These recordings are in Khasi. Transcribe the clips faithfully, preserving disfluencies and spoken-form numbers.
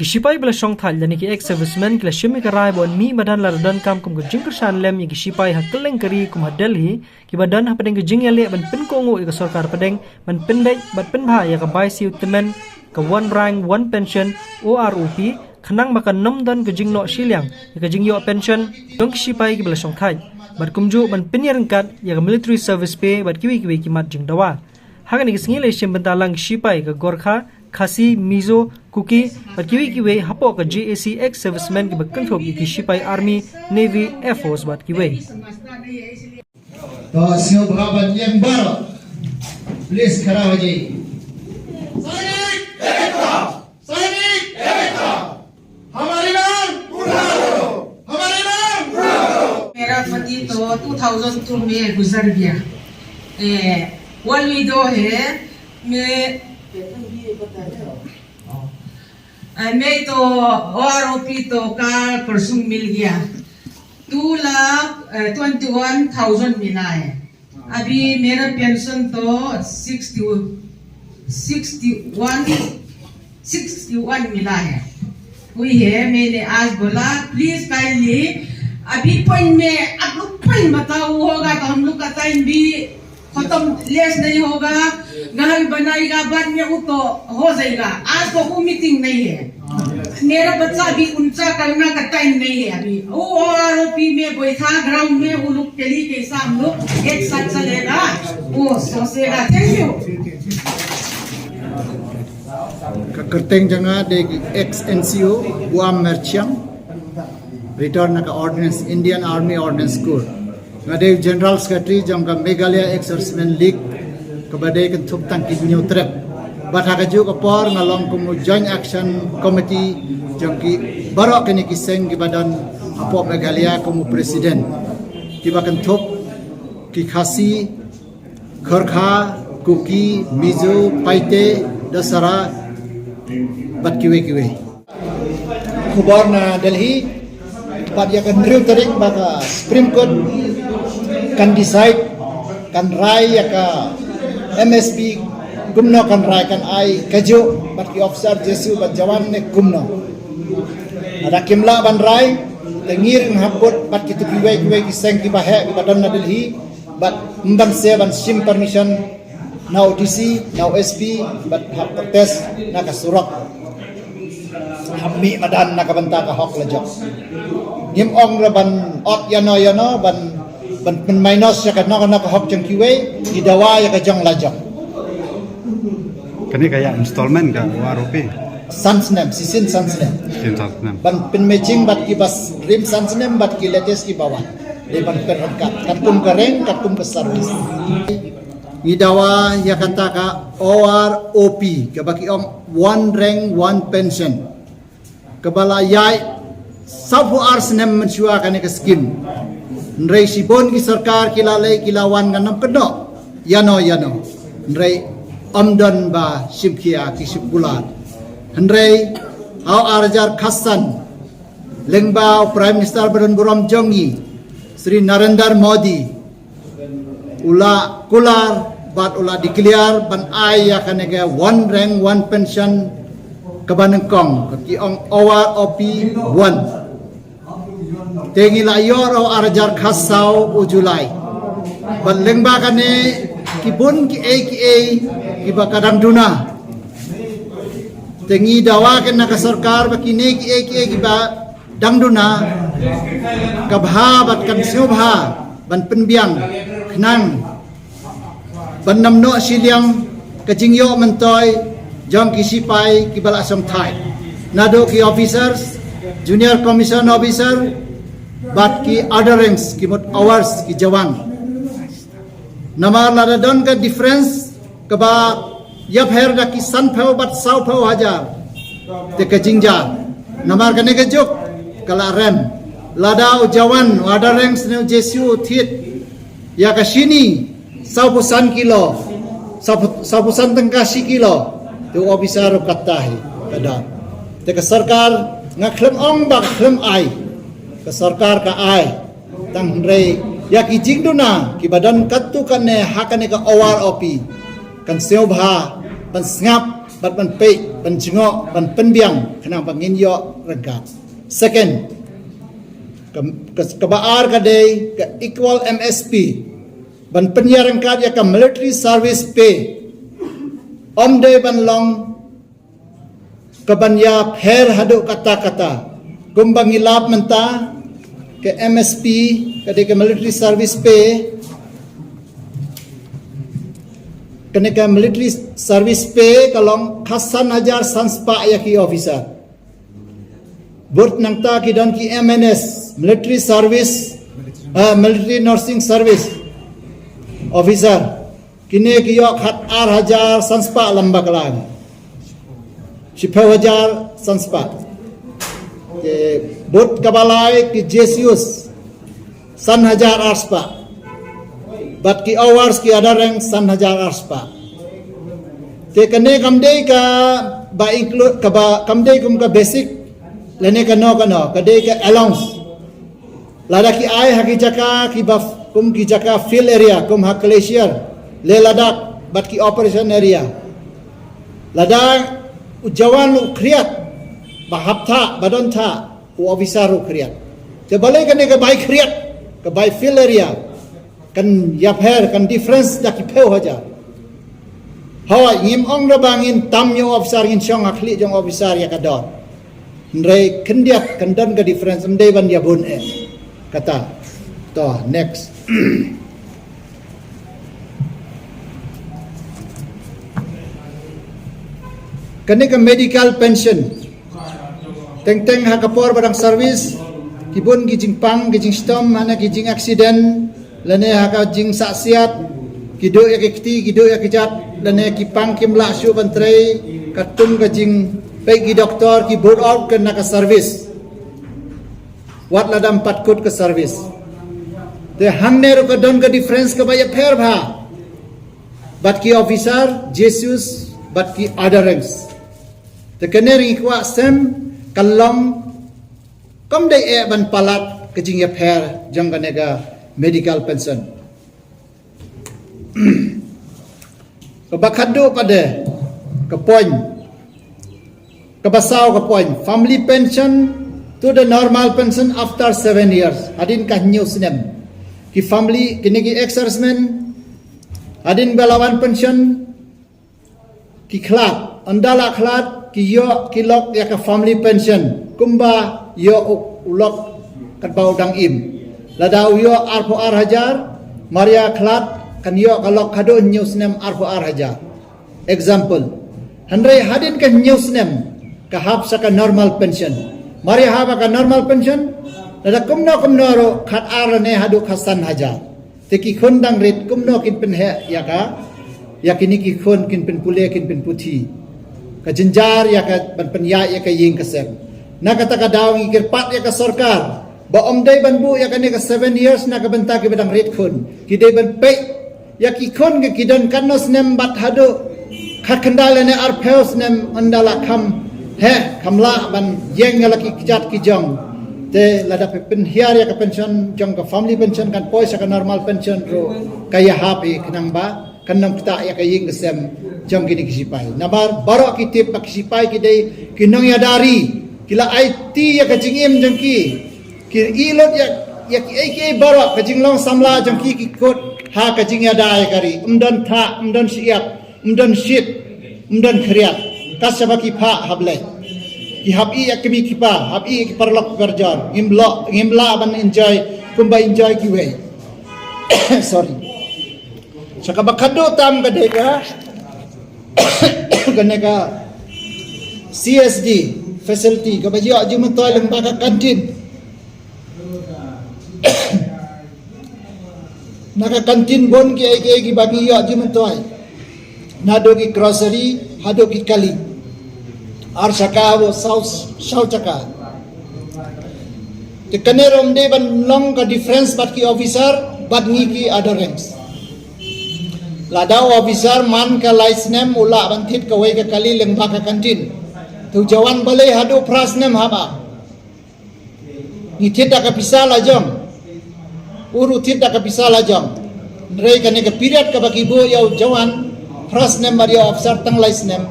Ki shipai ba la shongthait lane ki ex-servicemen ki la shim ïa ka rai ba yn mih madan lada donkam kum ka jingkyrshan lem ïa ki shipai ha kylleng ka ri kum ha Delhi, kiba don hapdeng ka jingïaleh ban pynkohnguh ïa ka sorkar pdeng ban pynbeit bad pynbha ïa ka bai siew tymmen, ka One Rank One Pension, O R O P, khnang ba kan ym don ka jingnoh shiliang ïa ka jingïoh pension jong ki shipai kiba la shongthait, bad kumjuh ban pynïaryngkat ïa ka military service pay bad kiwei kiwei ki mat jingdawa. Ha kane ka sngi la ïashim bynta lang ki shipai ka Gorkha, Khasi, Mizo, Kuki bad kiwei kiwei hapoh ka J A C ex-servicemen kiba kynthup ïa ki shipai Army, Navy, Air Force bad kiwei. To sngewbha ban ïeng baroh. Please khara ho jaiye. सैनिक एकता! सैनिक एकता! हमारी मांग पूरा करो! हमारी मांग पूरा करो! मेरा पति तो टू थाउजेंड टू में गुजर गया। ए, वर्ल्ड लीडर है। मैं, ए, मैं तो आरओपी तो कल परसों मिल गया। टू लाख ट्वेंटी वन थाउजेंड मिला है। अभी मेरा पेंशन तो सिक्सटी, सिक्सटी वन, सिक्सटी वन मिला है, हुई है। मैंने आज बोला, प्लीज काइंडली, अभी पॉइंट में आप लोग पॉइंट बताओ, वो होगा तो हम लोग का टाइम भी खत्म, लेस नहीं होगा, घर बनाएगा, बाद में वो तो हो जाएगा। आज तो वो मीटिंग नहीं है। मेरा बच्चा अभी उनका करना का टाइम नहीं है। अभी वो आरओपी में बैठा ग्राउंड में, वो लोग के लिए कैसा हम लोग एक साथ चलेगा, वो सोचेगा। थैंक यू। Ka kyrteng jong nga dei ex NCO Buam Merchiang, retire na ka Ordnance, Indian Army Ordnance Corps. Nga dei General Secretary jong ka Meghalaya Ex-Servicemen League, kaba dei kynthup tang ki hynñiew trep. Bad ha kajuh ka por nga long kum u Joint Action Committee jong ki baroh kine ki seng kiba don hapoh Meghalaya kum u President, kiba kynthup ki Khasi, Gorkha, Kuki, Mizo, Paite, Dasara bad kiwei kiwei. Khubor na Delhi, pat ïa ka hynriew tarik ba ka Supreme Court kan decide, kan rai ïa ka M S P kumno kan rai, kan ai kajuh bad ki officer JSU bad jawan ne kumno. Lada kim lah ban rai, te ngi ruh ngi hap bud bad kitu kiwei kiwei ki seng kiba heh kiba don na Delhi, bad ym ban seh ban shim permission na u D C, na u S P, bad hap protest na ka surok. Hap mih madan na ka bynta ka hok lajong. Ngim ong ruh ban ot ïano ïano, ban, ban pynminus ïa kano kano ka hok jong kiwei, ngi dawa ïa ka jong lajong. Kane ka ïa installment ka O R O P? San snem, shisien san snem. Shisien san snem. Ban pynmatching bad kiba rim san snem bad ki latest kiba wan. Dei ban pynryngkat, katkum ka rank, katkum ka service. Ngi dawa ïa kata ka O R O P, kaba ki ong One Rank One Pension, kaba la ïaid sawphew ar snem mynshuwa kane ka skim. Hynrei shibun ki sorkar ki la leit ki la wan, ngan ym kynnoh ïano ïano, hynrei ym don ba shim khia, ki shim kular. Hynrei ha u ar hajar khatsan, lyngba u Prime Minister ba don burom jong ngi, Shri Narendra Modi, u la kular bad u la declare ban ai ïa kane ka One Rank One Pension kaba nyngkong, ka ki ong O R O P one. Te ngi la ïoh ruh ha u ar hajar khatsaw u July. Bad lyngba kane ki bun kiei kiei kiba ka dang duna. Te ngi dawa kein na ka sorkar ba kine kiei kiei kiba dang duna, ka bha bad kan sngewbha ban pynbiang khnang ban ym noh shiliang ka jingïoh myntoi jong ki shipai kiba la shongthait, naduh ki officers, junior commission officer bad ki other ranks, ki mut others, ki jawang. Namar lada don ka difference kaba ïapher da ki sanphew bad sawphew hajar, te ka jingjia. Namar kane ka juk ka la rem. Lada u jawan u other ranks ne u JSU u thied ïa ka shini sawphew san kilo, sawphew, sawphew san tyngka shi kilo, te u officer ruh katta hi ka dor. Te ka sorkar, nga khlem ong ba ka khlem ai, ka sorkar ka ai. Tang hynrei ïa ki jingduna kiba don katto katne ha kane ka O R O P, kan sngewbha ban sngap bad ban peit, ban jngoh, ban pynbiang, khnang ba ngin ïoh ryngkat. Second, ka, ka, kaba ar ka dei ka equal M S P. Ban pynïaryngkat ïa ka military service pay. Ym dei ban long kaban ïapher haduh katta katta. Kumba ngi lap mynta, ka M S P, ka dei ka military service pay. Kane ka military service pay ka long khatsan hajar san spah ïa ki officer. Bad nangta ki don ki M N S, military service, ah, military nursing service officer. Kine ki ïoh khat ar hajar san spah lem bakla. Shiphew hajar san spah. Te bad kaba lai ki J C Us san hajar ar spah. Bad ki Awards ki adar rank san hajar ar spah. Te kane kam dei kaba include, kaba kam dei kum ka basic. Lane kano kano, ka dei ka allowance. Lada ki ai ha ki jaka kiba kum ki jaka field area, kum ha Glacier, Leh Ladakh, bad ki operation area. Lada u jawan u khriat, ba hap thah, ba don thah, u officer u khriat. Te balei kane ka bai khriat, ka bai field area, kan ïapher, kan difference da ki phew hajar. Hooid, ngim ong da ba ngin tam ïa u officer, ngin shong ha khlieh jong u officer ïa ka dor. Hynrei khyndiat kan don ka difference, ym dei ban ïabun eh. Kata. To, next. Kane ka medical pension. Teng teng ha ka por ba dang service, ki bun ki jingpang, ki jingshitom, mane ki jing accident, lane ha ka jingsahsiat, ki duh ïa ki kti, ki duh ïa ki jat, lane ki pang kim lah shuh ban trei, katkum ka jingpeit ki doktor, ki bud out kan na ka service. Wat la dam pat kut ka service. Te hangne ruh ka don ka difference kaba ïapher bha. Bad ki officer, J C Us, bad ki other ranks. Te kane ruh ngi kwah sem, kan long, kam dei eh ban palat ka jingïapher jong kane ka medical pension. Kaba khadduh pat de, ka point. Kaba saw ka point. Family pension to the normal pension after seven years. Hadien ka hynñiew snem. Ki family, kine ki ex-servicemen, hadien ba la wan pension, ki khlad, ynda la khlad, ki ïoh, ki lok ïa ka family pension. Kumba ïoh u, u lok katba u dang im. Lada u ïoh arphew ar hajar, mar ïa khlad, kan ïoh ka lok haduh hynñiew snem arphew ar hajar. Example. Hynrei hadien ka hynñiew snem, ka hap sha ka normal pension. Mar ïa hap ka normal pension, lada kumno kumno ruh khat ar ne haduh khatsan hajar. Te ki khun dang rit kumno kin pynheh ïa ka, ïa kine ki khun kin pynpule kin pynputhi. Ka jynjar ïa ka ban pynïaid ïa ka ïing ka sem. Na kata ka daw ngi kyrpad ïa ka sorkar ba ym dei ban buh ïa kane ka seven years na ka bynta kiba dang rit khun. Ki dei ban peit ïa ki khun ki, ki don katno snem bad haduh khatkhyndai lane arphew snem ynda la kham heh, kham lah ban ïeng ïa la ki kjat ki jong. Te lada pynhiar ïa ka pension jong ka family pension kan poi sha ka normal pension ruh ka ïahap hi khnang ba kan ym ktah ïa ka ïing ka sem jong kine ki sipai. Namar baroh ki tip ba ki sipai ki dei ki nongïada ri, ki la aiti ïa ka jingim jong ki. Ki ïoh lut ïa, ïa kiei kiei baroh ka jinglong samla jong ki ki kut ha ka jingïada ïa ka ri. Ym don thah, ym don shyiap, ym don shit, ym don khriat. Kat shaba ki phah ha Blei. Ki hap ïeh ïa ki kmie ki kpa, hap ïeh ïa ki paralok parajor. Ngim lah, ngim lah ban enjoy kumba enjoy kiwei. Sorry. Sa kaba khadduh tam ka dei ka, kane ka C S D facility, kaba ïoh jingmyntoi lyngba ka kantin. Na ka kantin bun kiei kiei kiba ngi ïoh jingmyntoi. Naduh ki grocery haduh ki kali. Ar shaka haduh saw, saw shaka. Te kane ruh ym dei ban long ka difference bad ki officer bad ngi ki other ranks. Lada u officer man ka lai snem u lah ban thied kawei ka kali lyngba ka kantin. Te u jawan balei haduh phra snem haba. Ngi thied da ka pisa la jong. U ruh thied da ka pisa la jong. Hynrei kane ka period kaba ki buh ïa u jawan phra snem bad ïa u officer tang lai snem.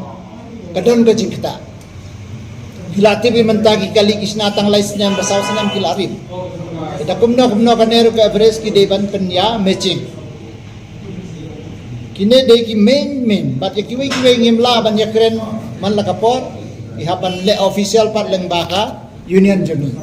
Ka don ka jingkata. Ki la tip mynta ki kali ki shna tang lai snem ba saw snem ki la rim. Da kumno kumno ka ne ruh ka average ki dei ban pynïa matching. Kine dei ki main main, bad ïa kiwei kiwei ngim lah ban ïakren man la ka por. Ki hap ban leh official pat lyngba ka union jong ngi.